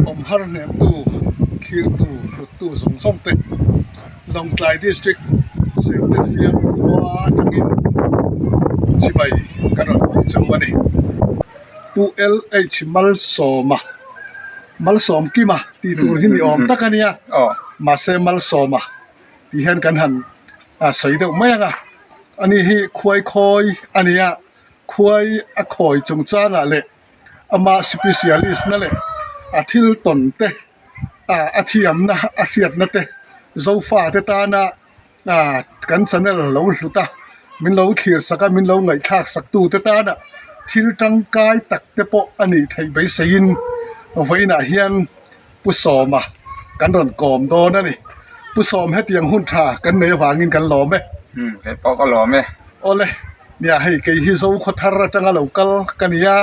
Awm har hnemtu, thlirtu, hluttu zawng zawng te Lawngtlai District Sengte Fiang khua atangin chibai kan rawn hmuh cheu a ni. Pu LH Malsawma, Malsawmkima tih tur hi ni awm tak a nia, mahse Malsawma tih hian kan han sawi deuh mai ang a, ani hi khuai khawi a nia, khuai a khawi chungchangah leh ama specialist na leh a thil tawn te a thiamna a hriatna te zofa te tana kan channel lo hlut a min lo thlir sak a min lo ngaihthlak sak tu te tana thil tangkai tak te pawh a nih theih beiseiin vawiinah hian Pu Sawma kan rawn kawm dawn a ni. Pu Sawm hetiang hun tha kan nei avangin kan lawm e. Umm kei pawh ka lawm e. Awle, nia hei kei hi Zokhaw thar atanga lo kal ka ni a,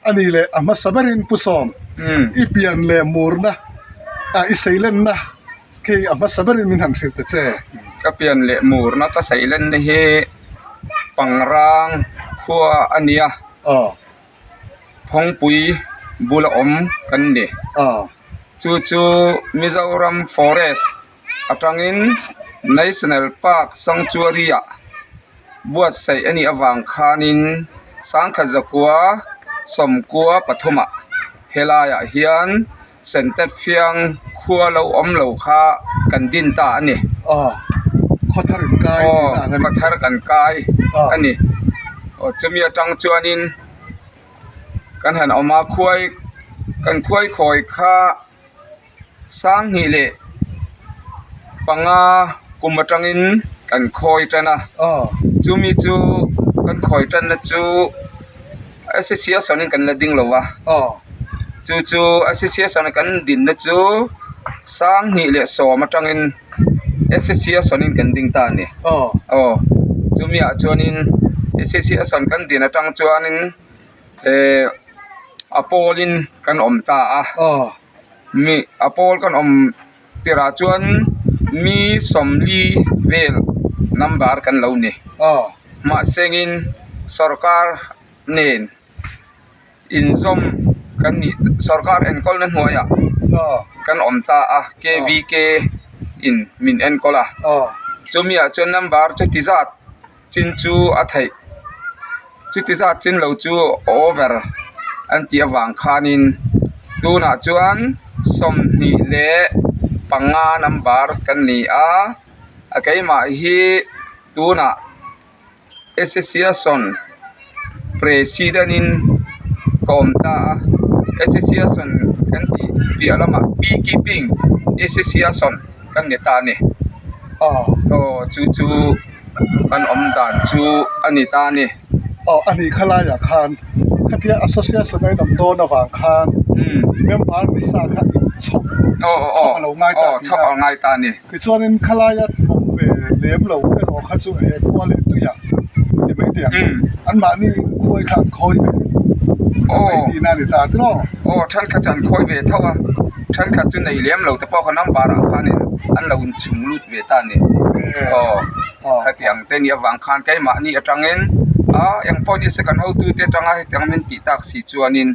a ni leh a hmasa berin Pu Sawm i pian leh murna ah i seilenna khi a hmasa berin min han hrilh ta che. Ka pian leh murna ka seilenna hi Pangrang khua a nia. Aw. Phawngpui bula awm kan ni. Chu chu Mizoram Forest atangin National Park Sanctuary ah buatsaih a nih avang khanin Sangkhat Zakua sawmkua pathumah helaiah hian Sentet fiang khua lo awm lo kha kan din ta a ni. Aw, khaw thar in kai tih na ang a ni. Aw, khaw thar kan kai a ni. Aw, chumi atang chuanin kan han awm a, khuai kan khuai khawi kha sanghnih leh panga kum atangin kan khawi tan a. Chumi chu kan khawi tanna chu. Association in kan la ding lo va chu chu association a kan dinna chu sanghnih leh sawm atangin association in kan ding ta a ni aw chumi ah chuanin association kan din atang chuanin ehh a pawlin kan awm ta a mi a pawl kan awm tirah chuan mi sawmli vel number kan lo ni mahsengin sorkar nen inzawm kan nih sorkar enkawlna hnuaiah kan awm ta a K V K in min enkawl a chumi ah chuan number chuti zat chin chu a theih chuti zat chin lo chu over an tih avang khanin tunah chuan 25 number kan ni a a keimah hi tunah association president in ka awm ta a association kan tih piah lamah bee keeping association kan ni ta a ni aw chu chu kan awm dan chu a ni ta a ni. Aw a nih kha laiah khan khatia association a inawm dawn avang khan member ni sa kha in chhawp chhawp a lo ngai ta tih a ngai ta a ni. Tichuanin khalaia awm ve lem lo erawh kha chu he khua leh tuiah ti mai teh ang. Anmahni khuai kha an khawi ve ta mai tihna a ni ta tiraw? Aw thenkhat chu an khawi ve tho a, thenkhat chu nei lem lo te pawh kha number ah khanin an lo inchhung lut ve ta a ni. Aw khatiang te nih avang khan keimahni atangin a engpawh ni se kan hotute atanga hetiang min tih tak si chuanin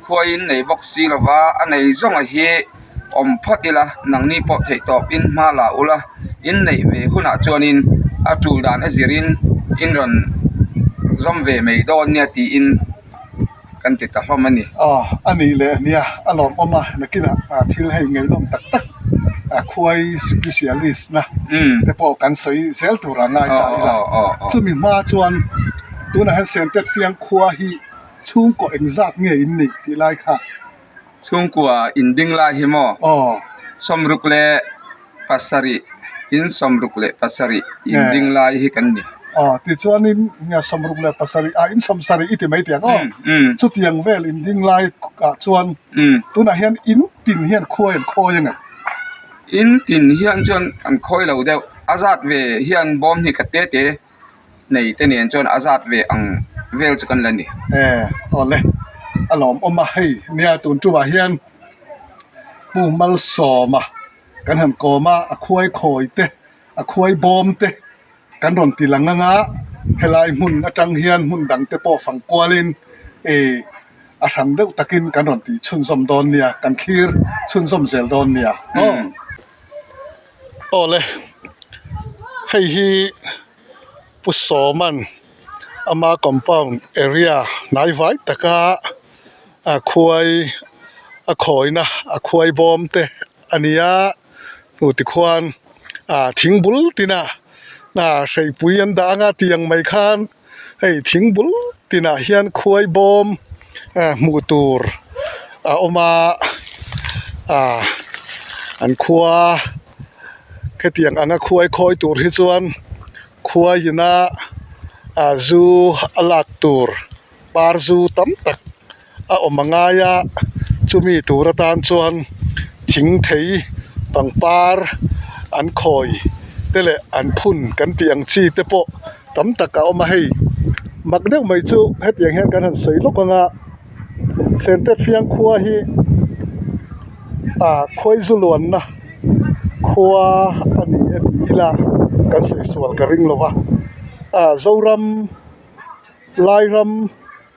khuaiin nei bawk si lova a nei zawnga hi awm phawt ila nangni pawh theih tawp in hma la ula in neih ve hunah chuanin a tul dan a zirin in rawn zawm ve mai dawn nia tiin kan ti ta hlawm a ni. Aw a nih leh nia a lawmawm a nakinah thil hei ngeihnawm tak tak a khuai specialist na te pawh kan sawi zel tur a ngai ta ila chumi hma chuan tunah hian Sentet Fiang khua hi chhungkaw engzat nge in nih tih lai kha. Chhungkua in ding lai hi maw? Aw. 67 in 67 in ding lai hi kan ni. Aw, tichuanin nia 67 ah in 70 i ti mai tiang aw. Chutiang vel in ding lai ah chuan tunah hian in tin hian khuai an khawi ang em? In tin hian chuan an khawi lo deuh. A zat ve hian bawm hnih khat te te. nei te nen chuan a zat ve ang vel chu kan la ni. E awle a lawmawm a hei nia tun tumah hian Pu Malsawma kan han kawm a a khuai khawi te a khuai bawm te kan rawn ti lang ang a helai hmun atang hian hmun dang te pawh fang kualin e. A hran deuh takin kan rawn tih chhunzawm dawn nia, kan thlir chhunzawm zel dawn nia. Aw. Aw le, hei hi Pu Sawman ama compound area hnai vai taka a khuai a khawina a khuai bawm te a ni a, hnu tikhuan ah thing bul tina ah hreipui an dah anga tiang mai khan. Hei thing bul tinah hian khuai bawm hmuh tur a awm a ah an khua khetiang anga khuai khawi tur hi chuan khuai ina ah zu a lak tur par zu tam tak a awm a ngai a chumi tur atan chuan thing thei pangpar an khawi te leh an phun kan tih ang chi te pawh tam tak a awm a hei mak deuh mai chu hetiang hian kan han sawi lawk ang a Sentet fiang khua hi ah khawizu luanna khua a ni a ti ila kan sawi sual ka ring lo va ah Zoram Lairam.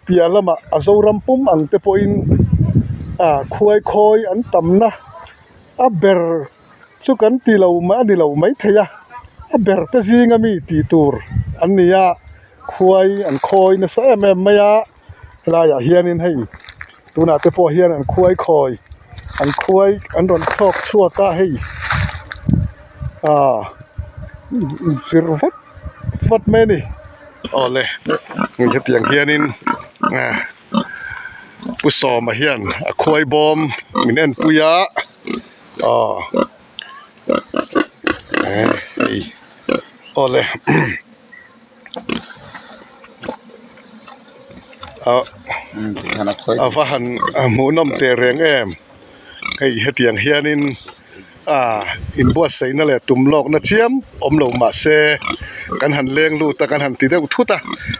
Piah lamah a Zoram pum ang te pawhin ah khuai khawi an tamna a ber chu kan ti lo a ni lo maithei a, a ber te zinga mi tih tur an ni a, khuai an khawi nasa em em mai a, helaiah hianin hei tunah te pawh hian an khuai khawi an khuai an rawn thlawk chhuak a hei ah vir vat vat mai a ni. Awle hetiang hianin ah Pu Sawma hian a khuai bawm min en pui a aw hei awle ah a va han hmuhnawm teh reng em hei hetiang hianin. A inbuatsaihna leh tum lawkna chiam awm lo mah se kan han leng lut a kan han ti deuh thut a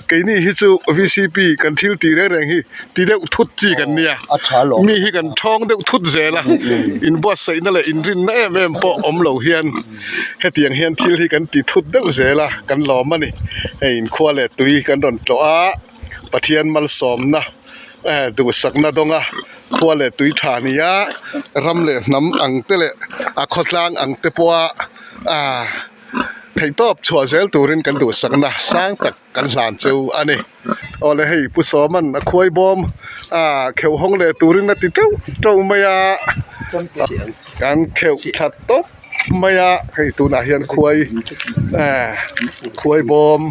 keini hi chu V C P kan thil tih reng reng hi ti deuh thut chi kan nia mi hi kan thawng deuh thut zel a inbuatsaihna leh inrinna em em pawh awm lo hian hetiang hian thil hi kan ti thut deuh zel a kan lawm a ni hei inkhua leh tui kan rawn tlawh a Pathian malsawmna. Duhsakna dawnga khua leh tui tha ni a, ram leh hnam ang te leh a khawtlang ang te pawha ah theihtawp chhuah zel turin kan duhsakna sang tak kan hlan cheu a ni. Aw le hei Pu Sawman a khuai bawm ah kheuh hawng leh turin a ti teuh teuh mai a, kan kheuh thla tawp mai a, hei tunah hian khuai ah khuai bawm.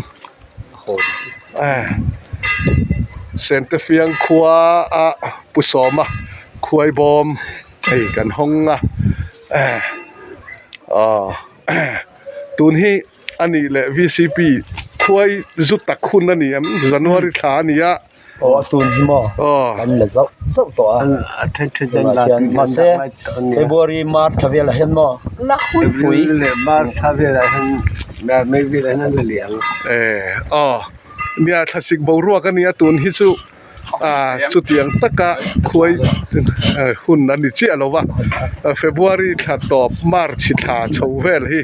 Sente fiang khua a Pu Sawma khuai bawm hei kan hawng a aw tun hi a nih leh V C P khuai zu tak hun a ni em January thla a ni a. Aw a tun hi maw kan la zauh zauh tawh a tunah hian mahse February March thla velah hian maw pui aw nia thlasik boruak a nia tun hi chu ah chutiang taka khuai hun a ni chiah lo va February thla tawp March thla chho vel hi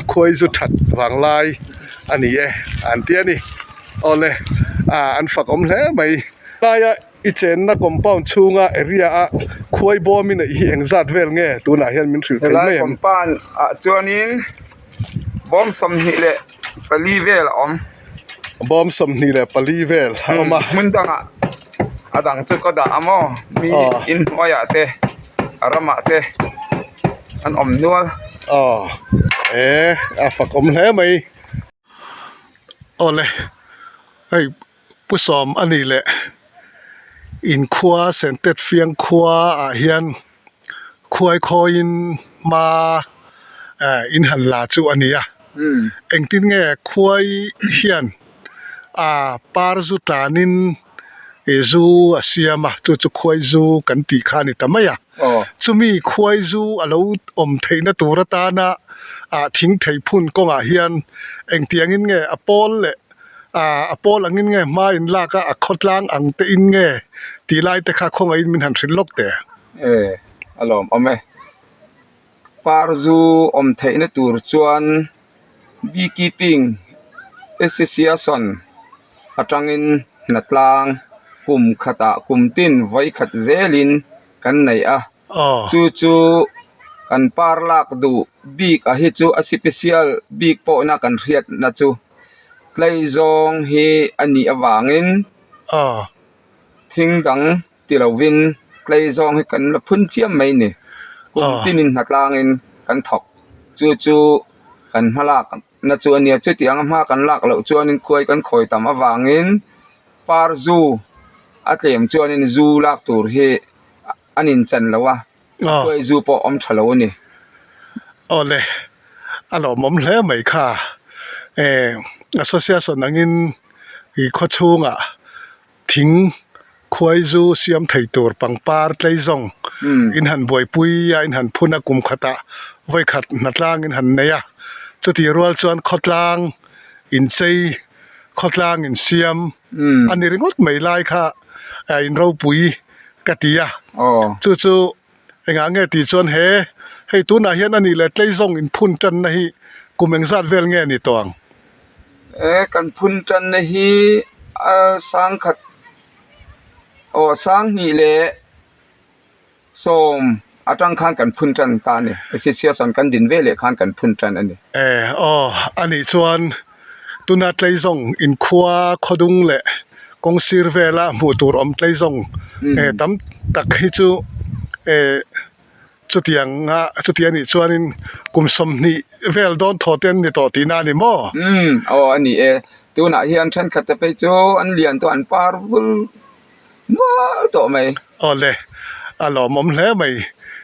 khuai zu that vang lai a ni e an ti a ni. Awle ah an fak awm hle mai. Laia i chenna compound chhunga area a khuai bawm i neih hi engzat vel nge tunah hian min hrilh thei mai em? Helai compound ah chuanin bawm 24 vel a awm. Bawm 24 vel a awm a. Hmun dangah a dang chu ka dah a maw mi inhnuaiah te a ramah te an awm nual. Aw e a fak awm hle mai. Awle hei pu sawm a nih leh inkhua sentet fiang khua ah hian khuai khawiin hma eh in han la chu a ni a engtin nge khuai hian ah par zu tlanin ih zu a siam a chu chu khuai zu kan tih kha a ni ta mai a chumi khuai zu a lo awm theihna tur atana ah thing thei phun kawngah hian engtiangin nge a pawl leh ah a pawl angin nge hma in lak a a khawtlang ang te in nge tih lai te kha khawngaihin min han hrilh lawk teh. E a lawm awm e par zu awm theihna tur chuan beekeeping association atangin hnatlang. Kum khatah kum tin vawi khat zelin kan nei a. Chu chu kan par lak duh bik a hi chu a sipisial bik pawhna kan hriatna chu tleizawng hi a nih avangin thing dang ti lovin tleizawng hi kan la phun chiam mai ni. Kum tinin hnatlangin kan thawk. Chu chu kan hma lak na chu a nia. Chutiang a hma kan lak loh chuanin khuai kan khawi tam avangin par zu a tlem chuanin zu lak tur hi an inchan lo a, khuai zu pawh awm tha lo a ni. Awle, a lawmawm hle mai kha. Eh, association angin i khawchhungah thing khuai zu siam thei tur pangpar tlei zawng in han buaipui a, in han phun a kum khatah vawikhat hnatlang in han nei a. Chutih rual chuan khawtlang inchei, khawtlang insiam a ni ringawt mai lai kha a inropui ka ti a. Chu chu engah nge tih chuan he hei tunah hian a nih leh tlei zawng inphun tanna hi kum engzat vel nge a ni tawh ang? E kan phun tanna hi a sangkhat aw sanghnih leh sawm atang khan kan phun tan ta a ni. Association kan din ve leh khan kan phun tan a ni. E aw a nih chuan tuna tlei zawng inkhua khawdung leh kawng sir vela hmuh tur awm tlei zawng e tam tak hi chu e Chutiang a chuti a nih chuanin kum 20 vel dawn thaw te an ni tawh tihna a ni maw? Umm aw a ni e. Tunah hian thenkhat te phei chu an lian tawh an par vul mual tawh mai. Aw le, a lawmawm hle mai.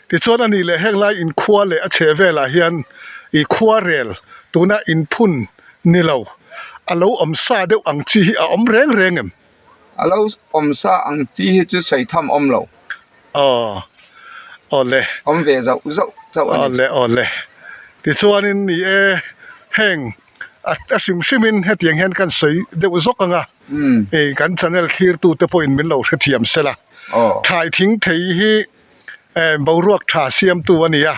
Tichuan a nih leh heng lai inkhua leh a chheh velah hian i khua rel tuna inphun ni lo a lo awm sa deuh ang chi hi a awm reng reng em? A lo awm sa ang chi hi chu sawi tham awm lo. Aw aw le. Awm ve zauh zauh chauh a ni. Aw le aw le. Tichuanin ni e, heng a hrim hrimin hetiang hian kan sawi deuh zawk ang a, hei kan channel thlirtute pawhin min lo hrethiam se la. Thlai thing thei hi boruak tha siamtu a ni a,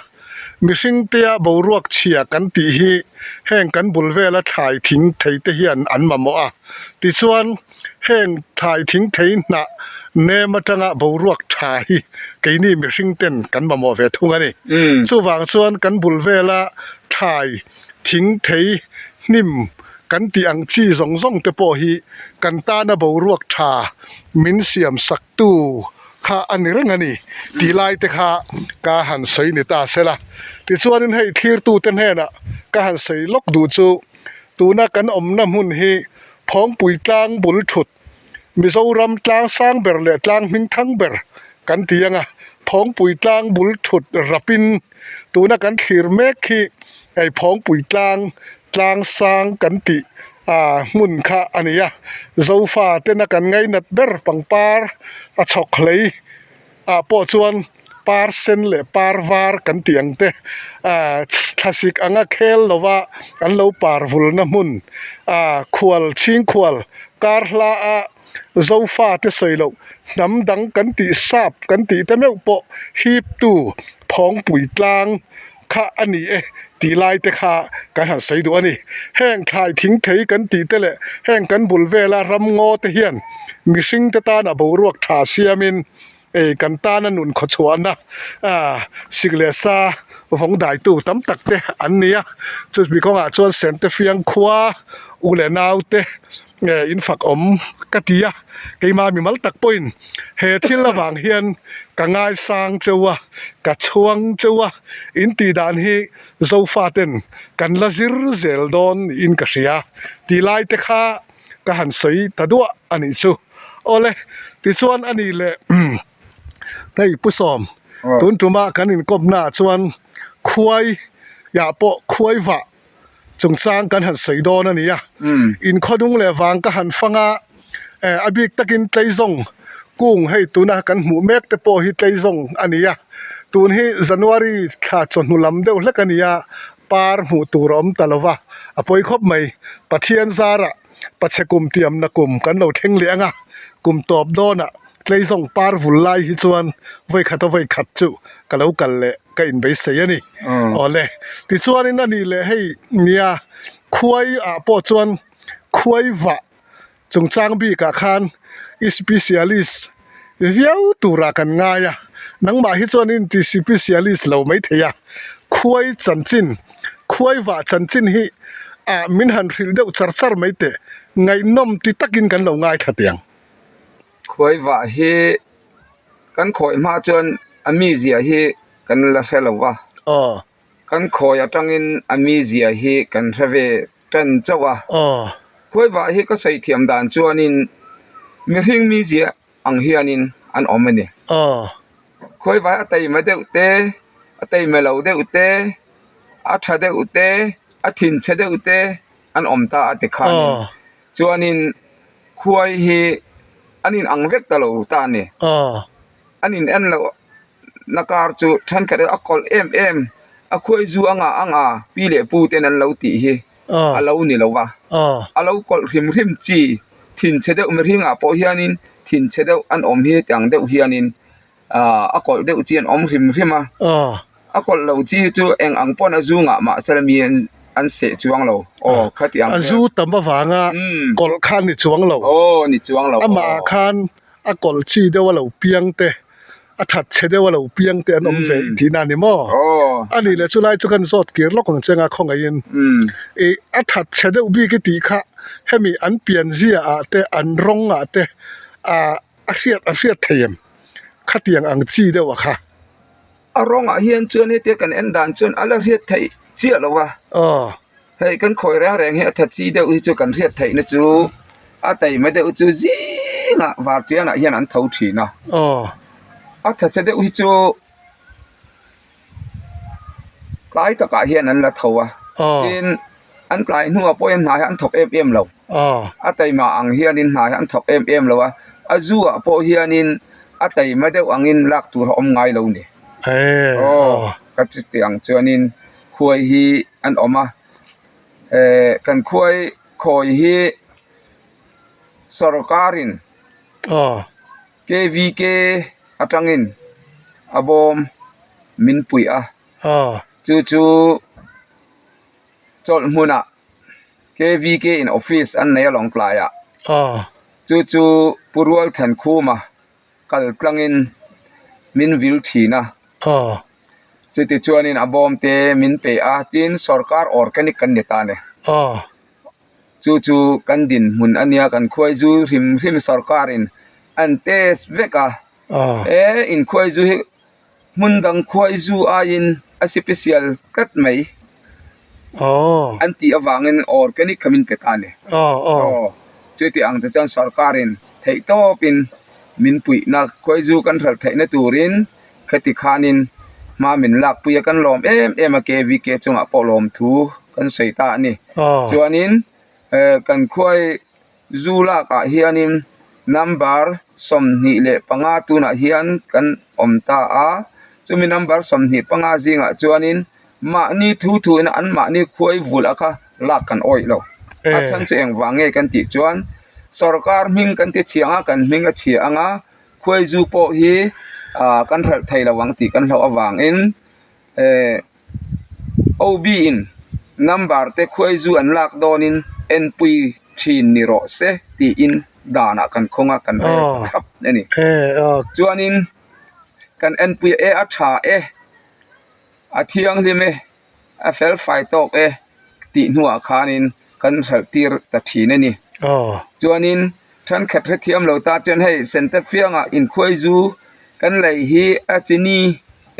mihring tea boruak chhia kan tih hi heng kan bul vela thlai thing thei te hian an mamawh a. Tichuan. Heng thlai thing thei hnah nem atanga boruak tha hi keini mihring ten kan mamawh ve thung a ni. Chuvang chuan kan bul vela thlai thing thei hnim kan tih ang chi zawng zawng te pawh hi kan tana boruak tha min siam sak tu kha a ni reng a ni tih lai te kha ka han sawi ni ta se la. Tichuanin hei thlirtute hnenah ka han sawi lawk duh chu Tuna kan awmna hmun hi Phawngpui tlang bul thut, Mizoram tlang sang ber leh tlang hming thang ber kan ti ang a, Phawngpui tlang bul thut rapin tuna kan thlir mek hi hei Phawngpui tlang, tlang sang kan tih ah hmun kha a ni a, Zofa tena kan ngainat ber pangpar a chhawk hlei. ah pawh chuan par sen leh par var kan tih ang te ah thlasik anga khel lova an lo par vulna hmun ah khual chhingkhual kar hla a zofa te sawi loh hnam dang kan tih sap kan tih te meuh pawh hip tu phawngpui tlang kha a ni e tih lai te kha kan han sawi duh a ni. Heng thlai thing thei kan tih te leh heng kan bul vela ramngaw te hian mihring te tana boruak tha siamin ei kan tana nun khawchhuahna ah sik leh sa vawng daitu tam tak te an ni a. Chumi kawngah chuan Sente Fiang khua u leh nau te nge in fak awm ka ti a, keimah mimal tak pawhin he thil avang hian ka ngaisang cheu a, ka chhuang cheu a, in tih dan hi Zofa ten kan la zir zel dawn niin ka hria tih lai te kha ka han sawi ta duah a nih chu. Awle, tichuan a nih leh hei Pu Sawm, tun tuma kan inkawpna ah chuan khuai ah pawh khuai vah chungchang kan han sawi dawn a ni a, inkhawdung leh vang ka han fang a, eh a bik takin Tleizawng kung hei tuna kan hmuh mek te pawh hi Tleizawng a ni a, tun hi January thla chawhnu lam deuh hlek a ni a, par hmuh tur a awm ta lo va, a pawi khawp mai, Pathian zarah pachhe kum tiamna kum kan lo thleng leh ang a, kum tawp dawnah Tleizawng par vul lai hi chuan vawikhat a vawikhat chu ka lo kal leh ka inbeisei a ni. Awle, tichuanin a nih leh hei nia khuai ah pawh chuan khuai vah chungchang bikah khan I specialist viau turah kan ngai a, nangmah hi chuan in ti specialist lo maithei a, khuai chanchin, khuai vah chanchin hi ah min han hrilh deuh char char mai teh, ngaihnawm ti takin kan lo ngaithla teh ang. Khuai vah hi kan khawi hma chuan a mizia hi kan la hre lo va. Aw. Kan khawi atangin a mizia hi kan hre ve tan chauh a. Aw. Khuai vah hi ka sawi thiam dan chuanin mihring mizia ang hianin an awm a ni. Aw. Khuai vah hi a taima deuh te, a taima lo deuh te, a tha deuh te, a thinchhe deuh te an awm ta a tikhanin. Aw. Chuanin khuai hi an inang vek ta lo ta a ni. Aw. An in en loh na kar chu thenkhat a kawlh em em a khuai zu anga anga pi leh pu ten an lo tih hi a lo ni lo va a lo kawlh hrim hrim chi thinchhe deuh mihringah pawh hianin thinchhe deuh an awm hi tiang deuh hianin ahh a kawlh deuh chi an awm hrim hrim a a kawlh loh chi chu eng ang pawn a zungah mahse mi an seh chuang lo aw khati ang a zu tam avanga kawlh kha a ni chuang lo aw ni chuang lo amah khan. A kawlh chi deuh a lo piang te, a that chhe deuh a lo piang te an awm ve tihna a ni maw? A nih leh chulai chu kan zawt kir lawk ang che nga khawngaihin ih a that chhe deuh bik i tih kha hemi an pian zia ah te an rawng ah te ah a hriat a hriat thei em khatiang ang chi deuh a kha. A rawng ah hian chuan hetia kan en dan chuan a la hriat theih chiah lo a. Hei kan khawi reng reng hi a tha chi deuh hi chu kan hriat theih na chu a taima deuh chu zingah vartian ah hian an tho thin a. A tha che deuh hi chu tlai takah hian an la tho a. Tin an tlai hnuah pawh hian hna hi an thawk em em lo. A taima ang hianin hna hi an thawk em em lo a. A zu ah pawh hianin a taima deuh angin lak tur a awm ngai lo ni. Aw ka chutiang chuanin. Khuai hi an awm a eh kan khuai khawi hi sawrkarin K_V_K atangin a bawm min puih a chu chu chawlh hmunah K_V_K in office an nei a lawngtlai ah chu chu Pu Rualthankhuma kal tlangin min vil thin a. Chuti chuanin a bawm te min pe a, tin sorkar organic kan ni ta a ni. Chu chu kan dinhmun a nia, kan khuaizu hrim hrim sorkarin an test vek a. He inkhuaizu hi hmun dang khuaizu aiin a special tlat mai an tih avangin organic kha min pe ta a ni. Chuti ang te chuan sorkarin theihtawpin min puihna khuaizu kan hralh theihna turin. Kheti khanin hma min lakpui a kan lawm em em a KVK chungah pawh lawm thu kan sawi ta a ni. Chuanin kan khuai zu lakah hianin number 25 tunah hian kan awm ta a, chumi number 25 zingah chuanin mahni thu thuin an mahni khuai vulh a kha lak kan awih lo. A chhan chu engvang nge kan tih chuan sorkar hming kan ti chhiang a, kan hming a chhia ang a. Khuaizu pawh hi ah kan hralh thei lo ang tih kan hlauh avangin eh OB in number te khuaizu an lak dawnin enpui thin ni rawh se tiin danah kan khawng a kan rel thlap a ni. Chuanin kan enpui e a tha e a thianghlim e a fel fai tawk e tih hnuah khanin kan hralh tir ta thin a ni. Chuanin thenkhat hrethiam lo ta chuan hei center fiangah inkhuai zu kan lei hi a chini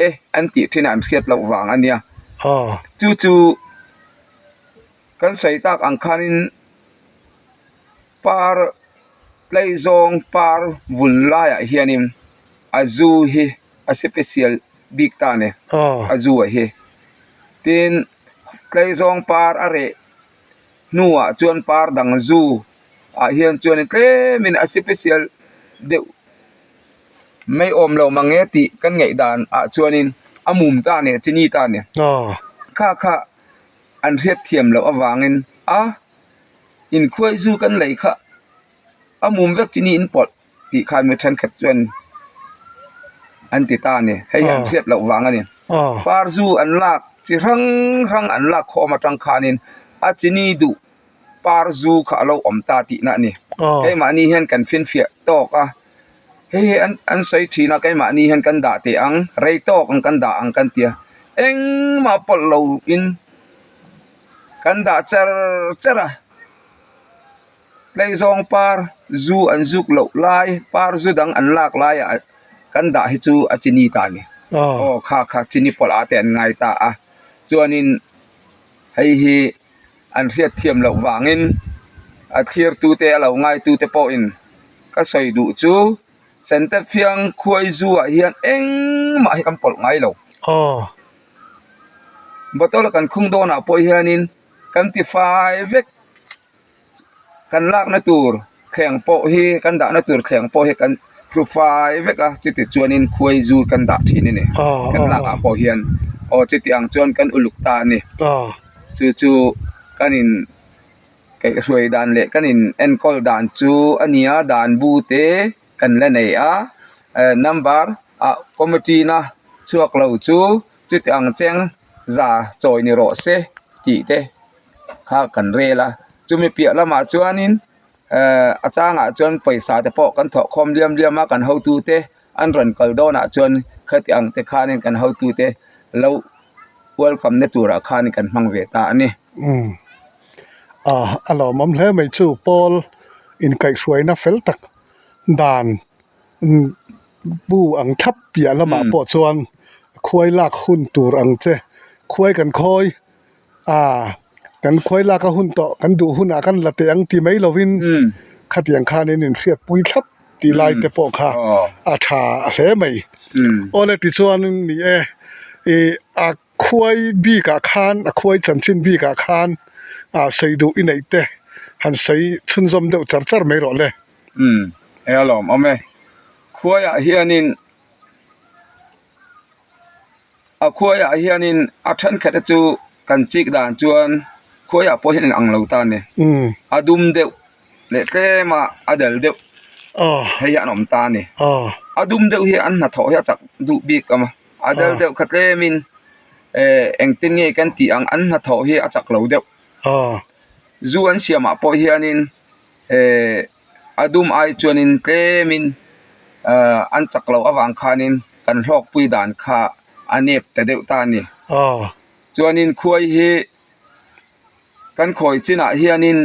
e an tih thin a an hriat loh vang a nia. Chu chu kan sawi tak ang khanin par tleizawng par vun laiah hianin a zu hi a special bik ta a ni a zu ah hi tin tleizawng par a reh hnuah chuan par dang zu ah hian chuan tlemin a special deuh mai awm lo mang e tih kan ngaih dan ah chuanin a mum ta a ni chini ta a ni kha kha an hriat thiam loh avangin a inkhuai zu kan lei kha a mum vek chini in pawlh tih khan mi thenkhat chuan an ti ta a ni hei hi an hriat loh vang a ni par zu an lak chi hrang hrang an lak khawm atang khanin a chini duh. par zu kha a lo awm ta tihna a ni. Keimahni hian kan finfiah tawk a, hei hi an sawi thin a keimahni hian kan dah teh ang, rei tawk ang kan dah ang kan ti a, engmah pawlh lo in kan dah char char a. Tleizawng par zu an zuk loh lai par zu dang an lak laiah kan dah hi chu a chini ta a ni. Aw kha kha chini pawlh ah te an ngai ta a chuanin hei hi an hriat thiam loh vangin a thlir tu te a lo ngai tu te pawhin ka sawi duh chu Sentepfiang khuai zu ah hian engmah hi kan pawlh ngai lo. Bottle a kan khung dawnah pawh hianin kan ti fai vek. Kan lakna tur thleng pawh hi kan dahna tur thleng pawh hi kan hru fai vek a chuti chuanin khuai zu kan dah thin a ni kan lak ah pawh hian aw chuti ang chuan kan uluk ta a ni chu chu kan in kaihhruai dan leh kan in enkawl dan chu a ni a dan bu te kan la nei a number ah committee na chhuak lo chu chuti ang cheng za chawi ni rawh se tih te kha kan rel a chumi piah lamah chuanin ehh a changah chuan pawisa te pawh kan thawh khawm liam liam a kan hotu te an rawn kal dawnah chuan khati ang te khanin kan hotu te lo welcome na turah khan kan hmang ve ta a ni. Umm ah a lawmawm hle mai chu pawl inkaihhruaina fel tak dan bu ang thlap piah lamah pawh chuan khuai lak hun tur ang che khuai kan khawi ah kan khuai lak a hun tawh kan duh hunah kan la teh ang ti mai lovin khatiang khanin inhriatpui thlap tih lai te pawh kha a tha hle mai awle tichuanin ni e ih a khuai bikah khan a khuai chanchin bikah khan ah sawi duh i neih te han sawi chhunzawm deuh char char mai rawh le. Umm hei a lawm awm e khuaiah hianin A khuaiah hianin a thenkhat te chu kan chik dan chuan khuaiah pawh hian inang lo ta a ni. A dum deuh leh tlem a a dal deuh hei hi an awm ta a ni. A dum deuh hi an hnathawh hi a chak duh bik awm a, a dal deuh kha tlemin eh engtin nge kan tih ang an hnathawh hi a chak lo deuh. Zu an siamah pawh hianin eh a dum ai chuanin tlemin ahh an chak loh avang khanin kan hlawkpui dan kha a nep ta deuh ta a ni. Chuanin khuai hi kan khawi chinah hianin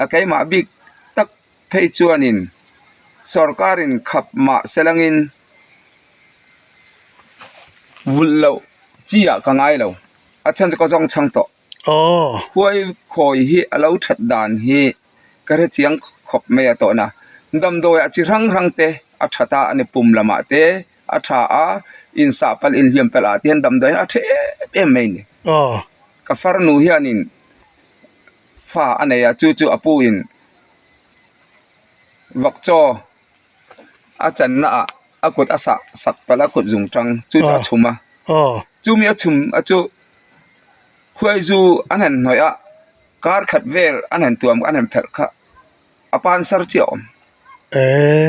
a keimah bik tak phei chuanin sawrkarin khap mah se langin vulh loh chi ah ka ngai lo a chhan chu ka zawng chhang tawh. Khuai khawi hi a lo that dan hi ka hre chiang khawp mai a tawhna damdawi ah chi hrang hrang te a that a a ni pum lamah te a tha a insah palh inhliam palh ah te hian damdawi hian a tha em em mai a ni ka farnu hianin fa a nei a chu chu a pu in vawk chaw a channa ah a kut a sah sak palh a kut zung tang chu chu a chhum a chumi a chhum a chu khuai zu an han hnawih a kar khat vel an han tuam an han phelh kha a pan sar chiah a awm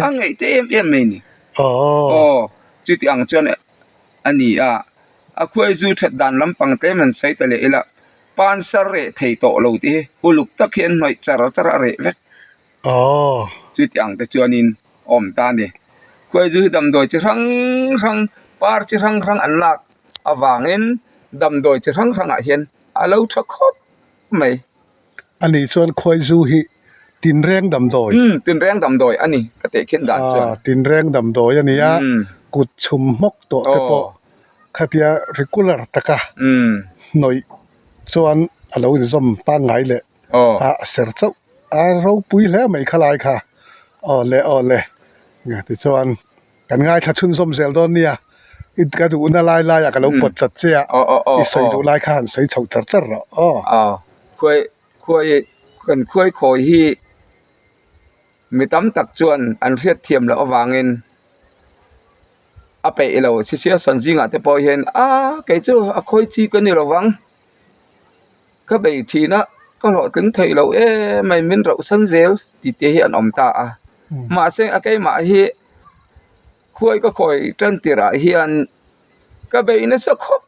a ngaih te em em mai a ni aw chuti ang chuan a ni a a khuai zu that dan lampang tlem han sawi ta leh ila pan sar reh thei tawh lo tih hi uluk tak hi an hnawih char char a reh vek. Aww. Chuti ang te chuanin a awm ta a ni. Khuai zu hi damdawi chi hrang hrang, par chi hrang hrang an lak avangin damdawi chi hrang hrangah hian a lo tha khawp mai. A nih chuan khuai zu hi tinreng damdawi. Umm tinreng damdawi a ni ka teh khin dan chuan. Aaa tinreng damdawi a ni a, kut chhum hmawk tawh te pawh khatia regular taka hnawih chuan a lo inzawm pangngai leh. A ser chauh a ropui hle mai kha lai kha aw le aw le tichuan kan ngaithla chhunzawm zel dawn nia i ka duhna lai laiah ka lo pawt chat che a i sawi duh lai kha han sawi chho char char rawh aw khuai khuai kan khuai khawi hi mi tam tak chuan an hriat thiam loh avangin a peih lo sisia sawn zingah te pawh hian a kei chu a khawi chi ka ni lo vang. Ka bei thin a, ka hlawhtling thei lo em mai min rauh san zel tih te hi an awm ta a. Mahse a keimah hi khuai ka khawi tan tirh ah hian ka bei nasa khawp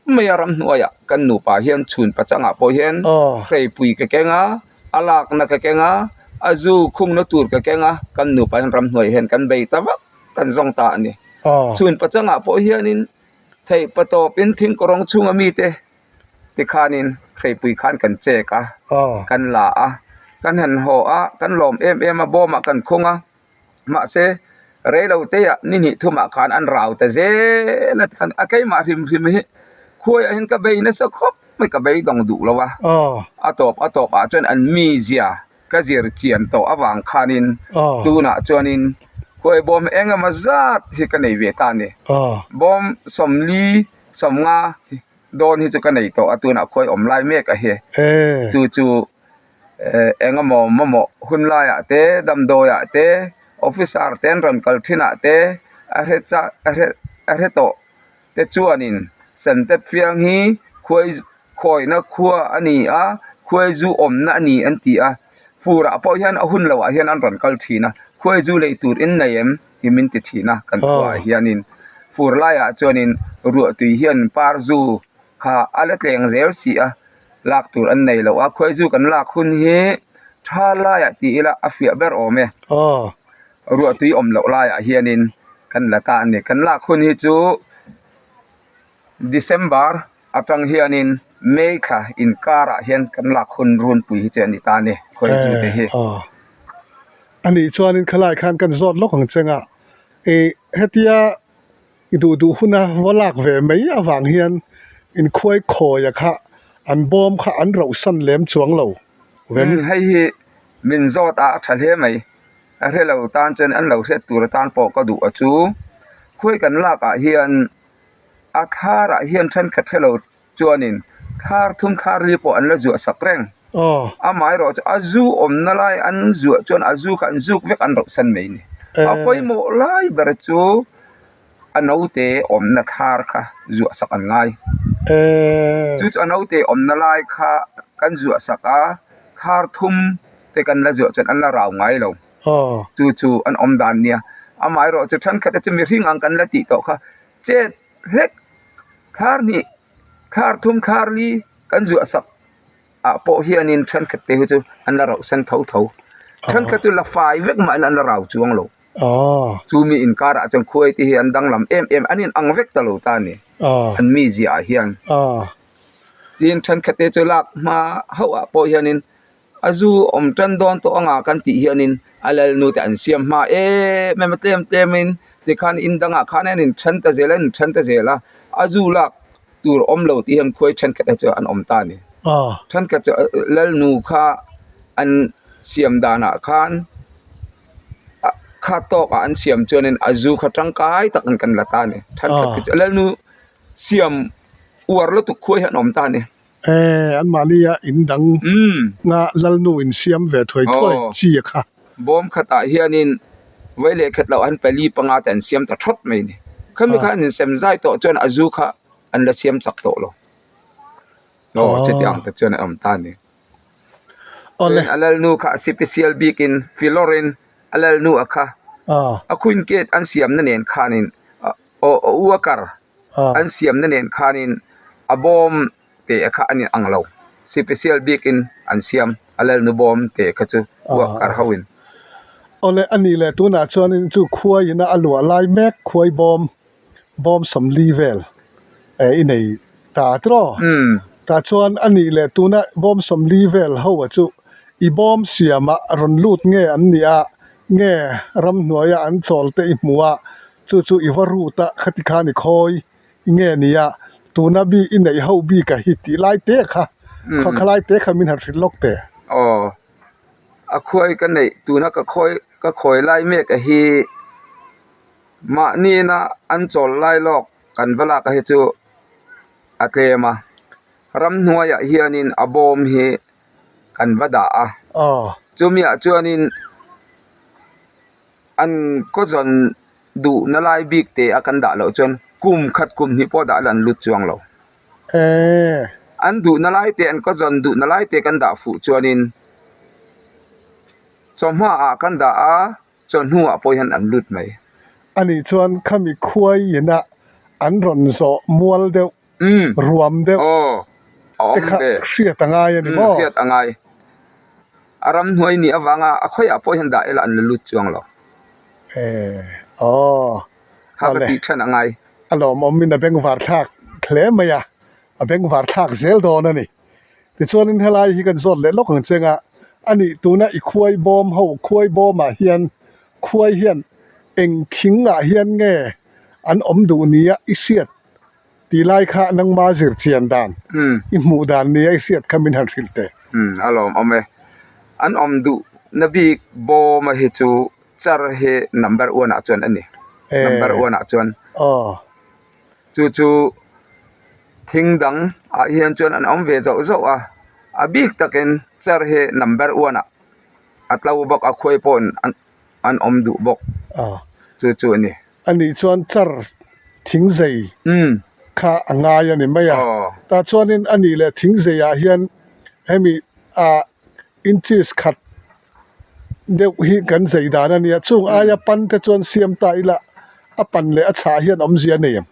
mai a ramhnuaiah kan nupa hian chhun pachangah pawh hian hreipui ka keng a, a lakna ka keng a, a zu khungna tur ka keng a, kan nupa hian ramhnuaiah hian kan bei ta vak kan zawng ta a ni. Chhun pachangah pawh hianin theih patawpin thingkawrawng chhunga mite tikhanin hreipui khan kan chek a, kan la a, kan han haw a, kan lawm em em a, bawmah kan khung a. Mahse, reilo teah ni hnih thumah khan an rau ta zel a tikhan a keimah hrim hrim hi khuaiah hian ka bei nasa khawp mai ka beidawng duh lo a. A tawp a tawpah chuan an mizia ka zir chian tawh avang khanin tunah chuanin khuai bawm eng emaw zat hi ka nei ve ta a ni. Bawm sawmli sawmnga dawn hi chu ka nei tawh a tunah khuai awm lai mek a hi. Chu chu. Eng emaw mamawh hun laiah te damdawiah te officer te an rawn kal thinah te a hre chak a hre a hre tawh te chuanin sentep fiang hi khuai khawihna khua a ni a khuai zu awmna a ni an ti a furah pawh hian a hun loah hian an rawn kal thin a khuai zu lei tur in nei em hi min ti thin a kan khuaah hianin fur laiah chuanin ruahtui hian par zu kha a la tleng zel si a. Lak tur an nei loh a, khuaizu kan lak hun hi tha laiah ti ila a fiah ber awm e. Ruah tui awm loh laiah hianin kan la ta a ni. Kan lak hun hi chu December atang hianin May thla inkarah hian kan lak hun runpui hi chu a ni ta a ni khuaizu te hi. A nih chuanin khalai khan kan zawt lawk ang cheng a, ih hetia I duh duh huna va lak ve mai avang hian inkhuai khawia kha an bawm kha an rauhsan lem chuang lo vem. Hei hi min zawt a a tha hle mai. A hre lo tan chuan an lo hriat tur atan pawh ka duh a chu. Khuai kan lak ah hian a thlar ah hian thenkhat hre lo chuanin thlar thum thlar li pawh an la zuah sak reng. Amaherawh chu a zu awmna lai an zuah chuan a zu kha an zuk vek an rauhsan mai a ni. A pawimawh lai ber chu a naute awmna thlar kha zuah sak an ngai. Chu chu a naute awmna lai kha kan zuah sak a, thlar thum te kan la zuah chuan an la rau ngai lo. Chu chu an awm dan nia. Amaherawh chu thenkhat te chu mihring ang kan la tih tawh kha chet hlek thlar hnih thlar thum thlar li kan zuah sak ah pawh hianin thenkhat te hi chu an la rauh sen tho tho thenkhat chu la fai vek mah in an la rau chuang lo chu mi inkar ah chuan khuai te hi an danglam em em an in ang vek ta lo ta a ni an mizia ah hian tin thenkhat te chu lak hma hauh ah pawh hianin. A zu awm tan dawn tawh anga kan tih hianin a lalnu te an siam hma em em a tlem tlemin tikhan in dangah khan an inthen ta zel a an inthen ta zel a a zu lak tur awm lo tih hian khuai thenkhat te chu an awm ta a ni thenkhat chu lalnu kha an siam danah khan kha tawkah an siam chuanin a zu kha tangkai takin kan la ta a ni thenkhat te chu lalnu siam uar lutuk khuai hi an awm ta a ni. Eee an mahnia in dang nga lalnu in siam ve thuai thuai chi a kha. Bawm khatah hianin vai leh khat loh an pali panga te an siam ta thawt mai a ni. Khami kha an insem zai tawh chuan a zu kha an la siam chak tawh lo. Aw chuti ang te chuan a awm ta a ni. Tin a lalnu kha a sipisial bikin filawrin a lalnu a kha a queen gate an siamna nen khanin aw a u a kar. An siamna nen khanin a bawm teh kha a ni ang lo. Sipesial bikin an siam a lalnu bawm teh kha chu worker ho in. Awle a nih leh tunah chuanin chu khuai ina a luah lai mek khuai bawm bawm sawmli vel eh i nei ta tiraw? Tah chuan a nih leh tuna bawm sawmli vel ho a chu i bawm siamah rawn lut nge an nih a nge ramhnuaia an chawl te i hmu a Chu chu i va rut a, khati khan i khawi i nge nia, tuna bi i neih ho bik a hi tih lai te kha, khaw khalai te kha min han hrilh lawk teh. Aw, a khuai ka neih tuna ka khawi ka khawi lai mek a hi mahni na an chawl lai lawk kan va lak a hi chu a tlem a, ramhnuaiah hianin a bawm hi kan va dah a, chumiah chuanin. An kaw zawn duhna lai bik te a kan dah loh chuan kum khat kum hnih pawh dah la an lut chuang lo. An duhna lai te an kaw zawn duhna lai te kan dah fuh chuanin chawhma ah kan dah a chawhnu ah pawh hian an lut mai. Anih chuan khami khuai ina an rawn zawh mual deuh. Ruam deuh te kha hriat a ngai a ni maw? Hriat a ngai. A ramhnuai nih avanga a khawiah pawh hian dah ila an la lut chuang lo. Aw. Kha ka tih then a ngai. A lawmawm in a bengvar thlak hle mai a, a bengvar thlak zel dawn a ni. Tichuanin helai hi kan zawt leh lawk ang cheng a, ani tuna i khuai bawm ho khuai bawmah hian khuai hian eng thingah hian nge an awm duh nia i hriat tih lai kha nangma zir chian dan i hmuh dan nia i hriat kha min han hrilh teh. Umm a lawmawm e. An awm duh na bik bawma hi chu char hi number one ah chuan a ni. Number one ah chuan. Chu chu thing dang ah hian chuan an awm ve zauh zauh a, a bik takin char hi number one ah a tlo bawk a khuai pawh an awm duh bawk chu chu a ni. A nih chuan char thing zei kha a ngai a ni mai a, tah chuanin a nih leh thing zei ah hian hemi ah inches khat deuh hi kan zei dan a nia chung aia pan te chuan siam ta ila a pan leh a chhah hian awmzia a nei em?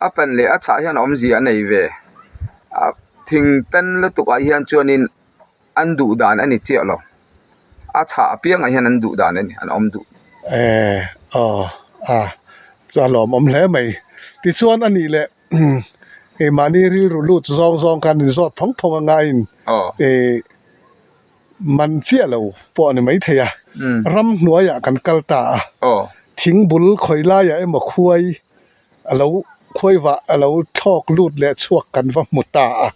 A pan leh a chhah hian awmzia a nei ve. A thing pen lutuk ah hian chuanin an duh dan a ni chiah lo. A chhah apiangah hian an duh dan a ni an awm duh. Eh aw a chuan a lawmawm hle mai. Tichuan a nih leh keimahni rilru lut zawng zawng khan inzawt phawng phawng anga a in eh Man chiah lo pawh a ni maithei a, ramhnuaiah kan kal ta a, thing bul khawi laiah emaw khuai a lo khuai vah a lo thlawk lut leh chhuak kan va hmu ta a.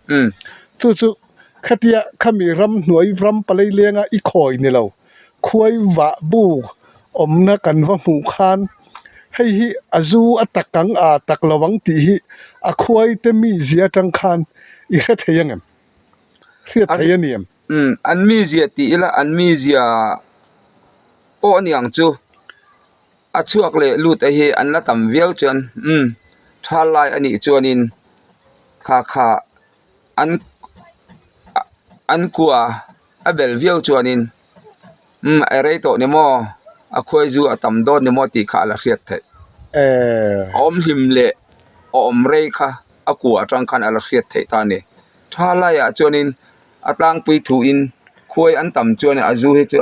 Chu chu khatia khami ramhnuai ram palei lenga i khawi ni lo, khuai vah bu awmna kan va hmuh khan hei hi a zu a tak ang a tak lo ang tih hi a khuai te mizia atang khan i hre thei ang em? Hriat thei a ni em? Umm an mizia tih ila an mizia pawh a ni ang chu a chhuak leh lut te hi an la tam viau chuan umm thal lai a nih chuanin kha kha an an kua a bel viau chuanin umm a rei tawh ni maw a khuai zu a tam dawn ni maw tih kha a la hriat theih a awm hlim leh a awm rei kha a kua atang khan a la hriat theih ta a ni tha laiah chuanin a tlangpui thuin khuai an tam chuan a zu hi chu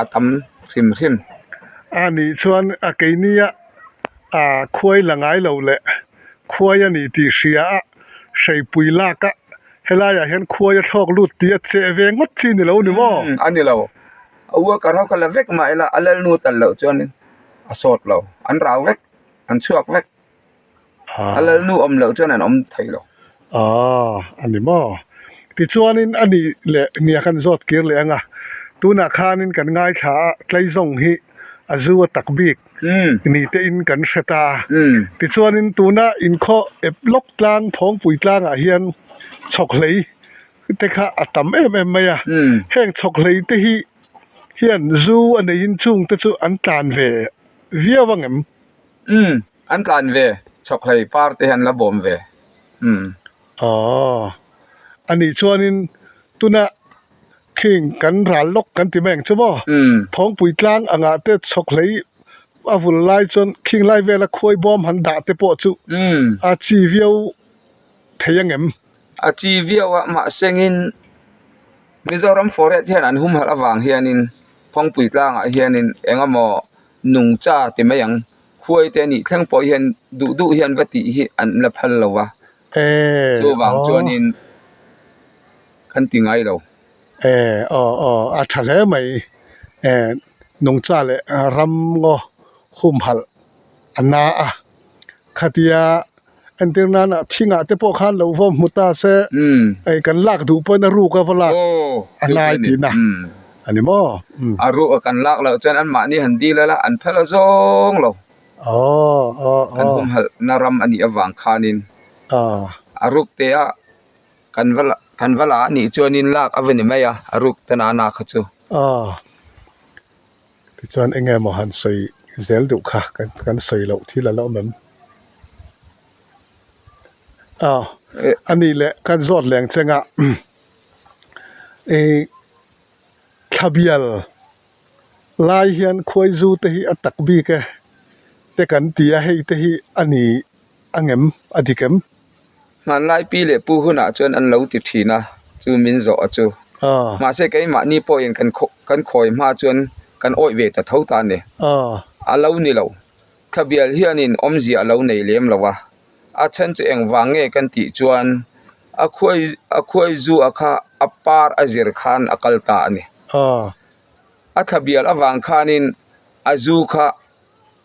a tam hrim hrim. A nih chuan a keini a ah khuai la ngai lo leh khuai a ni tih hria a hreipui lak a helaiah hian khuai a thlawk lut tih a cheh ve ngawt chi ni lo ni maw? A ni lo a worker ho kha la vek mah ila a lalnu tal loh chuan a sawt lo an rau vek an chhuak vek. A lalnu awm loh chuan an awm thei lo. Aw, a ni maw? Tichuanin a nih leh nia kan zawt kir leh ang a, tunah khanin kan ngaithla a, Tleizawng hi a zu a tak bik ni tein kan hre ta a. Tichuanin tuna inkhaw ep lawk tlang Phawngpui tlangah hian chhawkhlei te kha a tam em em mai a, heng chhawkhlei te hi hian zu a neiin chung te chu an tlan ve viau ang em? Umm, an tlan ve, chhawkhlei par te hi an la bawm ve. Umm. Aw, a nih chuanin tuna khing kan ral lawk kan ti mai ang chu maw? Umm. Thawngpui tlang angah te chhawkhlei a vul lai chuan khing lai vela khuai bawm han dah te pawh chu a chi viau thei ang em? A chi viau a, mahsengin Mizoram Forest hian an humhalh avang hianin Thawngpui tlangah hianin eng emaw nungcha ti mai ang khuai te anih thleng pawh hian duh duh hian va tih hi an la phal lo va chuvang chuanin kan ti ngai lo. E aw aw a tha hle mai e nungcha leh ram ngaw humhalh a na a khatia entir nana thingah te pawh khan lo vawm hmu ta se hei kan lak duh pawhin a ruk a va lak a ngai tihna a ni maw. A ruk a kan lak loh chuan anmahni han dil a la an phel a zawng lo an humhalh na ram a nih avang khanin a ruk te a kan va kan va la a nih chuanin lak a va ni mai a a ruk te nana kha chu. Tichuan eng emaw han sawi zel duh kha kan sawi loh thil a la awm em? Aw a nih leh kan zawt leng cheng a ih thlabial lai hian khuaizu te hi a tak bik e te kan ti a hei te hi a ni ang em a dik em? Hmanlai pi leh pu hunah chuan an lo ti thin a, chu min zawh a chu. Mahse keimahni pawhin kan kan khawi hma chuan kan awih ve ta tho ta a ni. A lo ni lo. Thlabial hianin awmzia a lo nei lem lo a. A chhan chu engvang nge kan tih chuan a khuai a khuai zu a kha a par a zir khan a kal ta a ni. A thlabial avang khanin a zu kha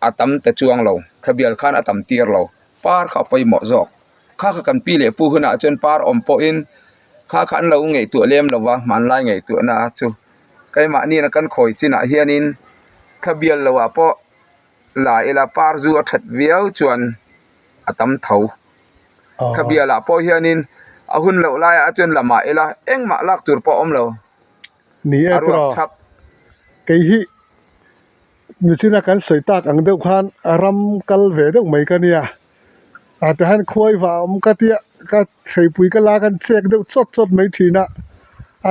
a tam ta chuang lo, thlabial khan a tam tir lo, par kha a pawimawh zawk. Kha kha kan pi leh pu hunah chuan par awm pawhin kha kha an lo ngaihtuah lem lo va, hmanlai ngaihtuahna chu keimahni kan khawi chinah hianin thlabial loah pawh la ila par zu a that viau chuan a tam tho. Thlabialah pawh hianin a hun loh laiah chuan la mah ila engmah lak tur pawh a awm lo. Ni e tiraw kei hi. Michina kan sawi tak ang deuh khan a ram kal ve deuh mai ka nia ah ti hian khuai vah a awm ka tia ka hreipui ka la khan chek deuh chawt chawt mai thin a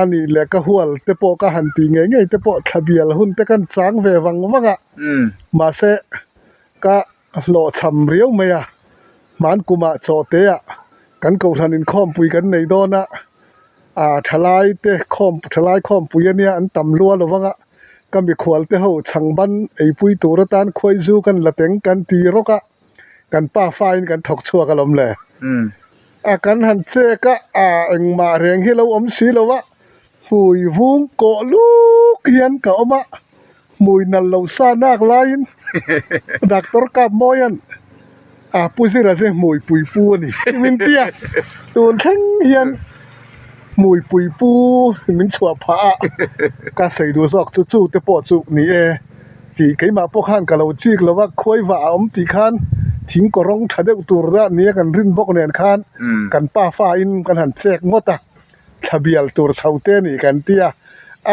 a nih leh ka hual te pawh ka han tih ngei ngei te pawh thla bial hun te khan chang ve vang vang a mahse ka hlawhchham riau mai a hman kumah chaw te ah kan kohhran inkhawmpui kan nei dawn a ah thalai te khawm thalai khawmpui ania an tam lua lo vang a. Ka mikhual te ho chhangban eipui tur atan khuai zu kan la teng kan ti rawk a, kan pa fain kan thawk chhuak alawm le. A kan han chek a, a engmah reng hi lo awm si lo a, hmui vung kawh luk hian ka awm a, hmui nal lo sa nak laiin Doctor Kapmawia'n a pu zira che hmui pui pu a ni min ti a, tun thleng hian hmui pui pu min chhuah phah a, ka sawi duh zawk chu chu te pawh chu ni e tih keimah pawh khan ka lo chik lo va, khuai vah a awm tih khan thing kaw rawng tha deuh tur a nia kan rin bawk nen khan kan pa fa in kan han chek ngawt a, thla bial tur chho te a nih kan ti a,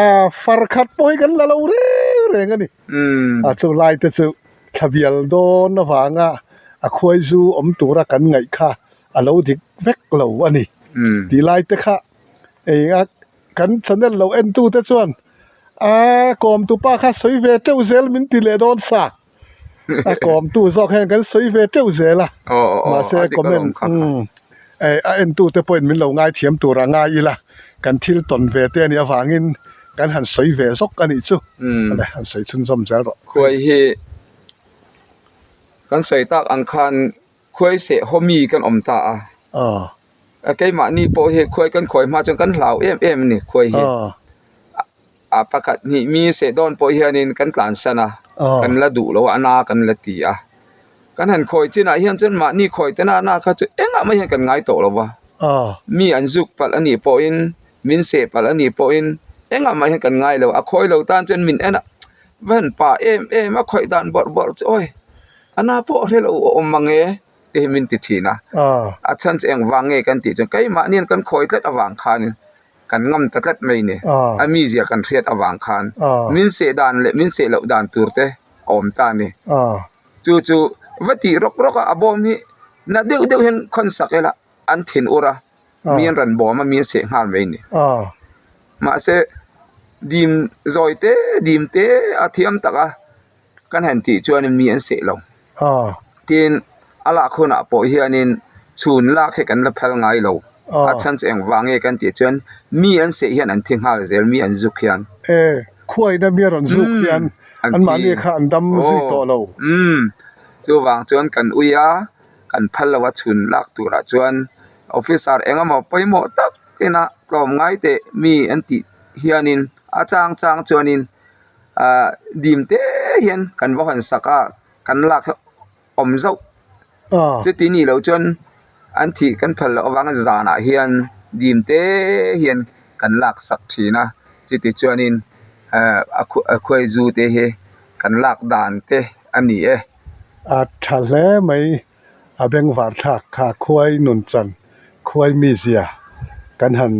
ah far khat pawh hi kan la lo reng reng a ni. A chu lai te chu thla bial dawn avanga a khuai zu awm tura kan ngaih kha a lo dik vek lo a ni tih lai te kha eng a kan channel lo en tu te chuan a kawm tu pa kha sawi ve teuh zel min ti leh dawn sa a kawm tu zawk hian kan sawi ve teuh zel a mahse comment a en tu te pawhin min lo ngaithiam tur a ngai ila kan thil tawn ve te a nih avangin kan han sawi ve zawk a nih chu han sawi chhunzawm zel rawh. Khuai hi kan sawi tak ang khan khuai seh haw mi kan awm ta a. A keimahni pawh hi khuai kan khawi hma chuan kan hlau em em a ni khuai hi. A pakhat hnih mi seh dawn pawh hianin kan tlansan a, kan la duh lo a, a na kan la ti a. Kan han khawi chinah hian chuan mahni khawi te nana kha chu engah mai hian kan ngai tawh lo va. Mi an zuk palh a nih pawhin, min seh palh a nih pawhin engah mai hian kan ngai lo. A khawi lo tan chuan min en a, va han pa em em a khawih dan bawrh bawrh chu awi. A na pawh hre lo a awm mang e tih hi min ti thin a, a chhan chu engvang nge kan tih chuan keimahnian kan khawi tlat avang khanin kan ngam ta tlat mai ni, a mizia kan hriat avang khan min seh dan leh min seh loh dan tur te a awm ta a ni. Chu chu va tih rawk rawk a, a bawm hi na deuh deuh hian khawn sak ila an thin ur a, mi an rawn bawm a mi an seh nghal mai ni. Mahse dim zawi te dim te a thiam tak a. Kan han tih chuanin mi an seh lo. Tin, a lak hunah pawh hianin chhun lak hi kan la phal ngai lo. A chhan chu engvang nge kan tih chuan mi an seh hian an thi nghal zel, mi an zuk hian. E, khuaina mi a rawn zuk hian anmahni kha an dam zui tawh lo. Umm, chuvang chuan kan ui a, kan phal lo a chhun lak turah chuan officer eng emaw pawimawh tak ina tlawm ngai teh mi an tih hianin a chang chang chuanin. ah dim te hian kan va hawn sak a kan lak hi awm zauh chuti nih loh chuan an thih kan phal loh avanga zanah hian dim te hian kan lak sak thin a chuti chuanin ah a khuai zu te hi kan lak dan te a ni e. A tha hle mai a bengvar thlak kha khuai nun chan khuai mizia kan han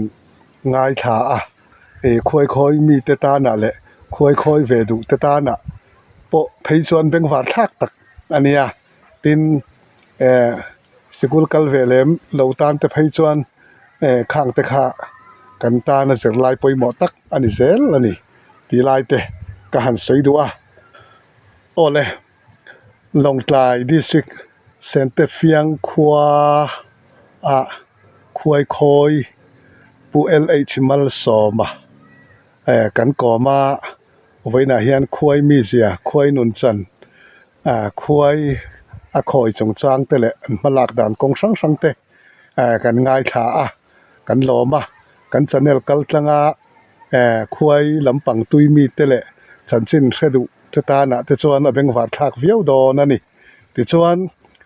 ngaithla a. Ih khuai khawi mite tanah leh khuai khawi ve duh te tanah pawh phei chuan bengvar thlak tak a nia tin eh sikul kal ve lem lo tan te phei chuan eh khang te kha kan tana zirlai pawimawh tak a ni zel a ni tih lai te ka han sawi duh a aw le Lawngtlai district Sentefiang khua ah. Khuai khawi Pu LH Malsawma eh kan kawm a vawiinah hian khuai mizia khuai nun chan ah khuai a khawi chungchang te leh an hma lak dan kawng hrang hrang te eh kan ngaithla a kan lawm a kan channel kal tlang a eh khuai lampang tui mi te leh chanchin hre duh te tanah te chuan a bengvar thlak viau dawn a ni. Tichuan,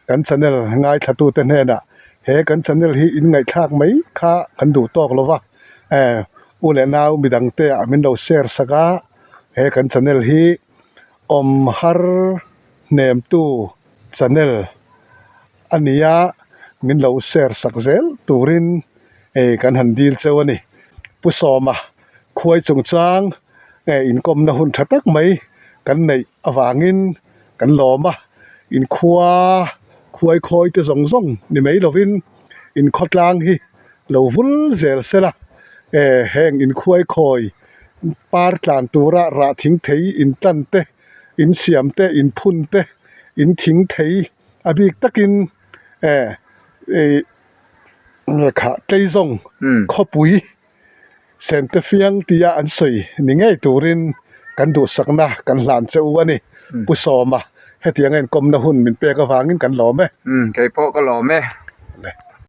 kan channel ngaithlatute hnenah he kan channel hi in ngaihthlak mai kha kan duh tawk lo va, eh u leh nau midangte ah min lo share sak a, he kan channel hi awm har hnemtu channel a ni a, min lo share sak zel turin eh kan han dil cheu a ni. Pu Sawma khuai chungchang eh inkawmna hun tha tak mai kan neih avangin kan lawm a, inkhua khuai khawi te zawng zawng ni mai lovin inkhawtlang hi lo vul zel sela eh heng inkhuai khawi par tlan tura rah thing thei intlan te insiam te inphun te inthing thei a bik takin eh ih lehkha tlei zawng khawpui. Sente fiang tia an sawi ni ngei turin kan duhsakna kan hlan che u a ni. Pu Sawma, hetianga inkawmna hun min pek avangin kan lawm e. Umm, kei pawh ka lawm e.